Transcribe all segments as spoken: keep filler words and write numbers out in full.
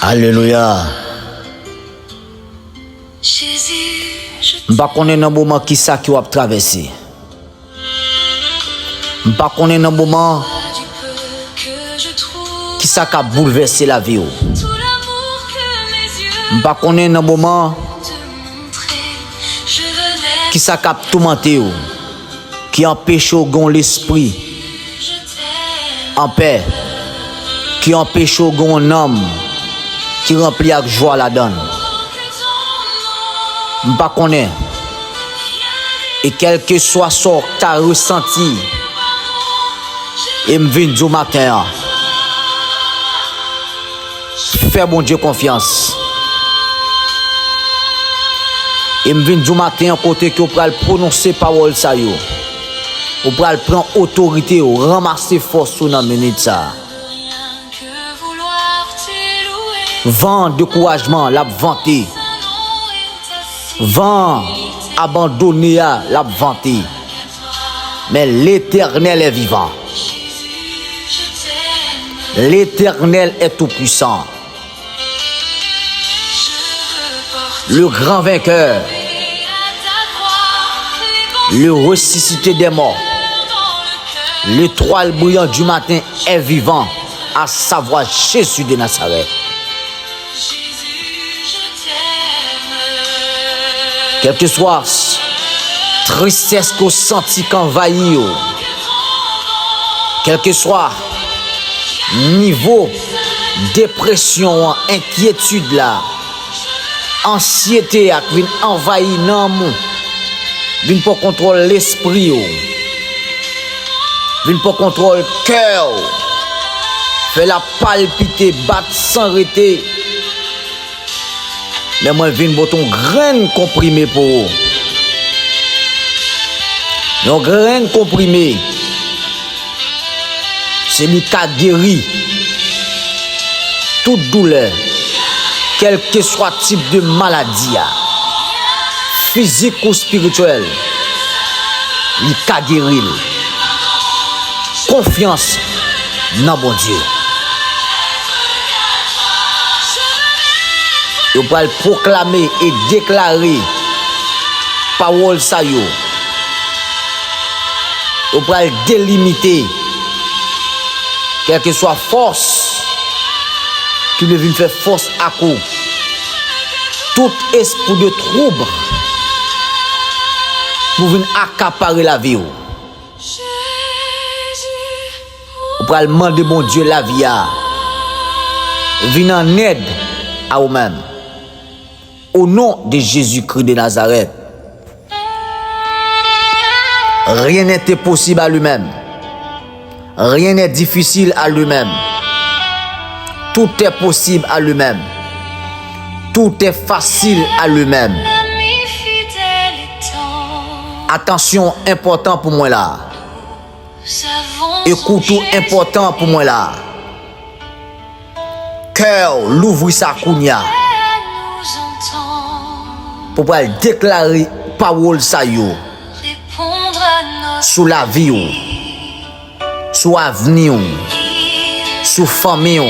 Alelouya. M pa konnen nan moman kisa ke w ap travèse. M pa konnen nan moman kisa k ap boulvèse lavi w. M pa konnen nan moman kisa k ap toumante w, ki anpeche w gen yon lespri anpè, ki anpeche w gen yon nanm ki ranpli ak jwa ladan l. M pa konnen. E kèlkeswa sa w ta resanti, e m vin di w maten an, fè Bondye konfyans. E m vin di w maten an kote ke w pral pwononse pawòl sa yo. Ou pral pran otorite, ou ranmase fòs ou nan minit sa a. Van dekourajman, l ap vante. Van abandone a, l ap vante. Men Letènèl est vivant. L'Éternel est tout-puissant. Le grand vainqueur, le ressuscité des morts, l'étoile brillante du matin est vivant, à savoir Jésus de Nazareth. Kèlkeswa tristès ke w santi k anvayi w, kèlkeswa nivo depresyon an, enkyetid la, ansyete a k vin anvayi nanm ou, vin pran kontwòl lespri w, vin pran kontwòl kè w, fè l ap palpite, bat san rete. Men mwen vin pote yon grenn konprime pou ou. Yon grenn konprime. Se li ka geri tout doulè, kèlkeswa tip de maladi a, fizik ou espirityèl, li ka geri l. Konfyans nan Bondye. Yo pral pwoklame e deklare pawòl sa yo. Yo pral delimite kèlkeswa fòs ki vle vin fè fòs ak ou. Tout espri de twoub pou vin akapare lavi w. Ou pral mande Bondye lavi a vin an èd a ou menm. Au nom de Jésus-Christ de Nazareth. Rien n'est impossible à lui-même. Rien n'est difficile à lui-même. Tout est possible à lui-même. Tout est facile à lui-même. Atansyon enpòtan pou mwen la. Ekout ou enpòtan pou mwen la. Kè w, louvri sa kounye a. Pou pral deklare pawòl sa yo sou lavi w, sou avni w, sou fanmi w,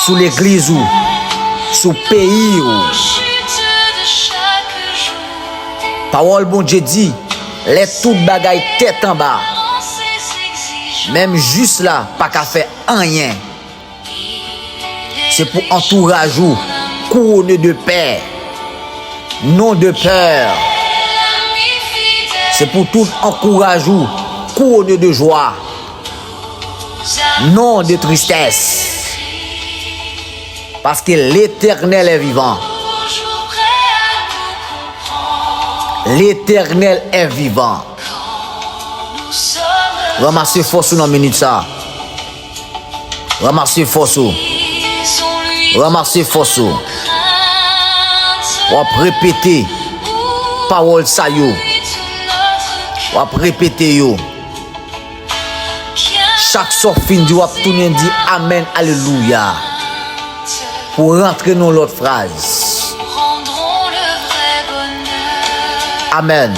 sou legliz ou, sou peyi w. Pawòl Bondye di, lè tout bagay tèt anba, menm jis la pa ka fè anyen. Se pou antouraj ou kouwone de pè, non de pè. Se pou tout ankouraj ou kouwone de jwa, non de tristès. Paske Letènèl è vivan. Letènèl è vivan. Ranmase fòs ou nan minit sa. Ranmase fòs ou. Ranmase fòs ou. W ap repete pawòl sa yo. W ap repete yo. Chak sa w fin di, w ap tounen di amèn, alelouya. Pou rantre nan lòt fraz. Amèn.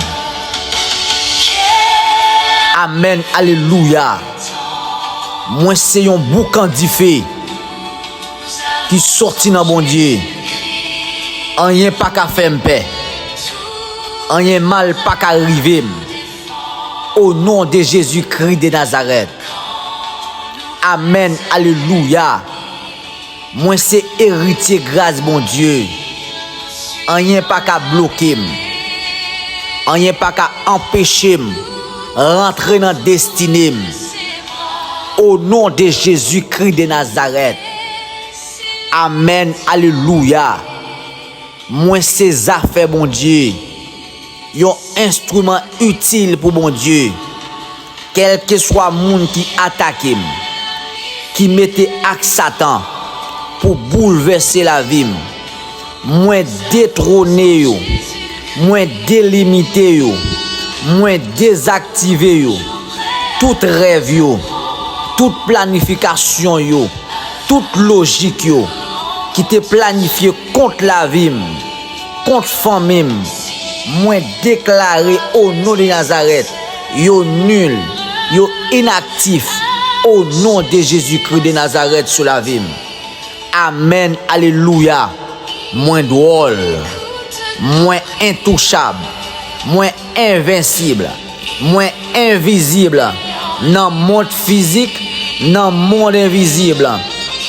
Amèn, alelouya. Mwen se yon boukan dife. ki sòti nan Bondye. Anyen pa ka fè m pè. Anyen mal pa ka rive m. O non de Jezikri de Nazarèt. Amèn, alelouya. Mwen se eritye gras Bondye. Anyen pa ka bloke m. Anyen pa ka anpeche m rantre nan destine m. O non de Jezikri de Nazarèt. Amèn, alelouya. Mwen se zafè Bondye, yon enstriman itil pou Bondye. Kèlkeswa moun ki atake m, ki mete ak Satan pou boulvèse lavi m, mwen detwone yo, mwen delimite yo, mwen dezaktive yo. Tout rèv yo, tout planifikasyon yo, tout lojik yo ki te planifye kont lavi m, kont fanmi m, mwen deklare o non de Nazarèt, yo nil, yo inaktif, o non de Jezikri de Nazarèt sou lavi m. Amèn, alelouya. Mwen dwòl, mwen entouchab, mwen envensib, mwen envizib nan mond fizik, nan mond envizib.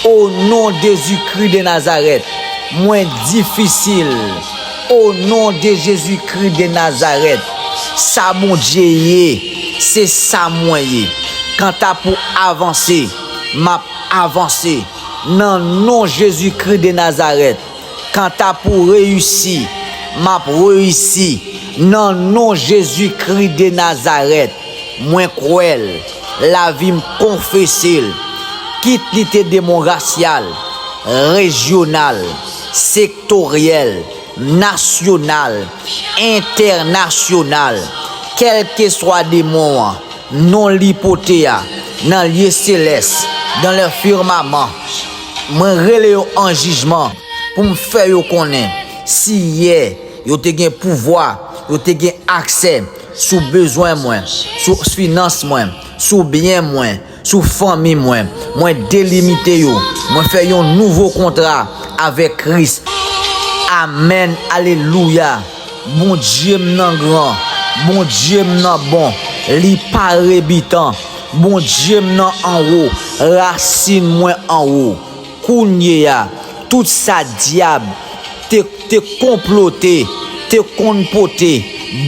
O non Jezikri de Nazarèt, mwen difisil. O non de Jezikri de Nazarèt, sa Bondye ye, se sa mwen ye. Kanta pou avanse, m ap avanse. Nan non Jezikri de Nazarèt, kanta pou reyisi, m ap reyisi. Nan non Jezikri de Nazarèt, mwen kwè l, lavi m konfese l. Kit li te demon rasyal, rejyonal, sektoryèl, nasyonal, entènasyonal, kèlkeswa demon an, non li pote a, nan lye selès, dans le firmament, mwen rele yo an jijman pou m fè yo konnen si yè yo te gen pouvwa, yo te gen aksè sou bezwen mwen, sou finans mwen, sou byen mwen, sou fanmi mwen. Mwen delimite yo. Mwen fè yon nouvo kontra avèk Kris. Amèn, alelouya. Bondye m nan gran, Bondye m nan bon, li pa rebitan. Bondye m nan anwo, rasin mwen anwo. Kounye a, tout sa dyab te, te konplote, te konn pote,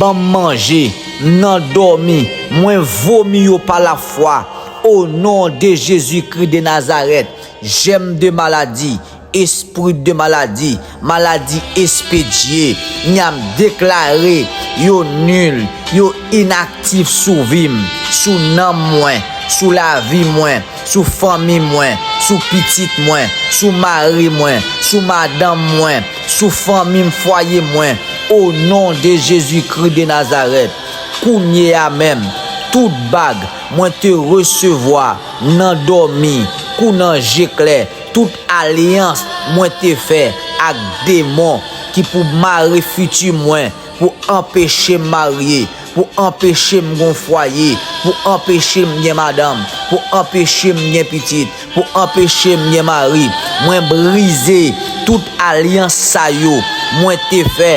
ban m manje, m nan dòmi, mwen vomi yo pa lafwa. O non de Jezikri de Nazarèt, jèm de maladi, espri de maladi, maladi espedye, m deklare yo nil, yo inaktif sou vi m, sou nanm mwen, sou lavi mwen, sou fanmi mwen, sou pitit mwen, sou mari mwen, sou madanm mwen, sou fanmi m, fwaye mwen. O non de Jezikri de Nazarèt, kounye a menm, tout bag mwen te resevwa nan dòmi, kou nan je klè, tout alyans mwen te fè ak demon ki pou mare fiti mwen, pou anpeche m marye, pou anpeche m gon fwaye, pou anpeche m gen madanm, pou anpeche m gen pitit, pou anpeche m gen mari. Mwen brize tout alyans sa yo mwen te fè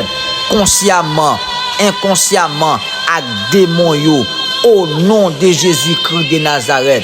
konsyaman, enkonsyaman ak demon yo. O non de Jezikri de Nazarèt,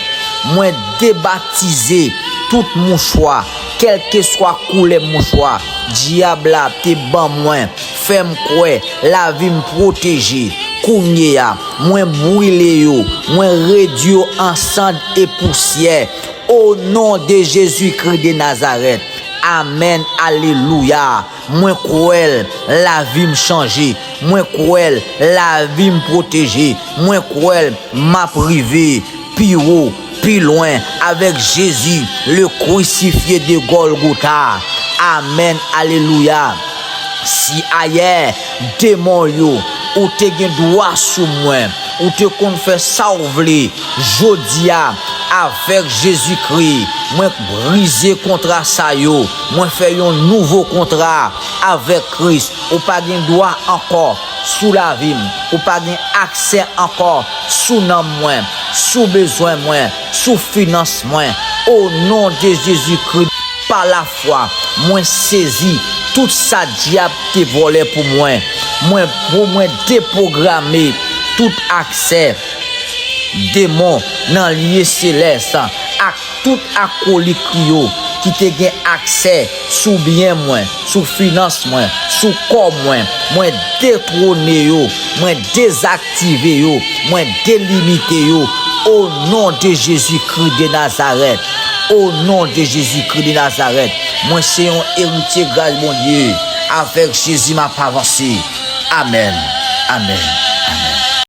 mwen debatize tout mouchwa, kèlkeswa koulè mouchwa dyab la te ban mwen, fè m kwè lavi m pwoteje. Kounye a, mwen brile yo, mwen redwi yo an sann e pousyè. O non de Jezikri de Nazarèt. Amèn, alelouya. Mwen kwè l, lavi m chanje. Mwen kwè l, lavi m pwoteje. Mwen kwè l, m ap rive pi wo, pi lwen avèk Jezi, le crucifié de Golgotha. Amèn, alelouya. Si ayè, demon yo, ou te gen dwa sou mwen, ou te konn fè sa w vle, jodi a, avèk Jezikri, mwen brize kontra sa yo, mwen fè yon nouvo kontra avèk Kris. Ou pa gen dwa ankò sou lavi m, ou pa gen aksè ankò sou nanm mwen, sou bezwen mwen, sou finans mwen. O non de Jezikri, Pa lafwa, mwen sezi tout sa dyab te vòlè pou mwen. Mwen pou mwen depwograme tout aksè demon nan lye selès ak tout akolit li yo ki te gen aksè sou byen mwen, sou finans mwen, sou kò mwen. Mwen detwone yo, mwen dezaktive yo, mwen delimite yo. O non de Jezikri de Nazarèt. O non de Jezikri de Nazarèt. Mwen se yon eritye gras Bondye. Avèk Jezi m ap avanse. Amèn. Amèn.